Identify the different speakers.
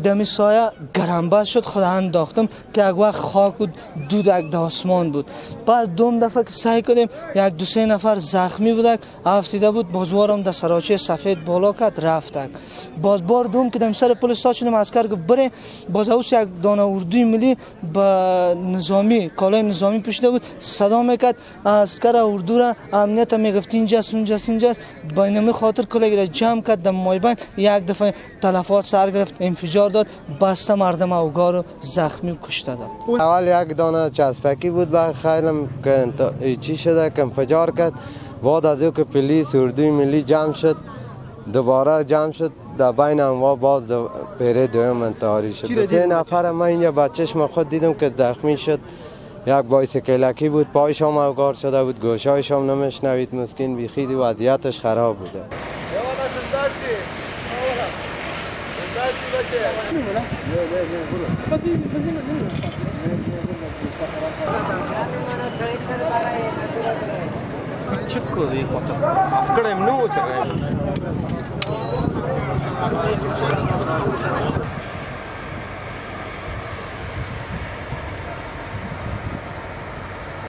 Speaker 1: دمی سایه گرمبه شد، خود انداختم که یک وقت خاک و دود یک آسمان بود. بعد دوم دفعه که سعی کردیم، یک دو سه نفر زخمی بودک، افتیده بود. بازوارم در سراچه سفید بالا کرد رفتک. باز بار دوم که دم سر پلیس تا شدیم، عسکر گفت بره. باز اوس یک دانه اردوی ملی با نظامی، کالای نظامی پوشیده بود، صدا میکرد عسکر اردو را، امنیت میگفت اینجاست، اونجاست، اینجاست. با اینمی خاطر کلگی را جمع کرد در مایبند. یک دفعه تلفات سر گرفت، انفجار داد، بسته مردم اوگار و زخمی و کشته داد.
Speaker 2: اول یک دانه چسپکی بود به خیلم که چی شده که انفجار کرد. بعد از او که پلیس اردوی ملی جمع شد، دوباره جمع شد، در بین انواع باز پیره دوم انتحاری شد. سه نفر من اینجا با چشم خود دیدم که زخمی شد. یک بایسکلکی بود، پایش هم اوگار شده بود، گوشایش هم نمیشنوید، مسکین بیخیلی وضعیتش خراب بوده.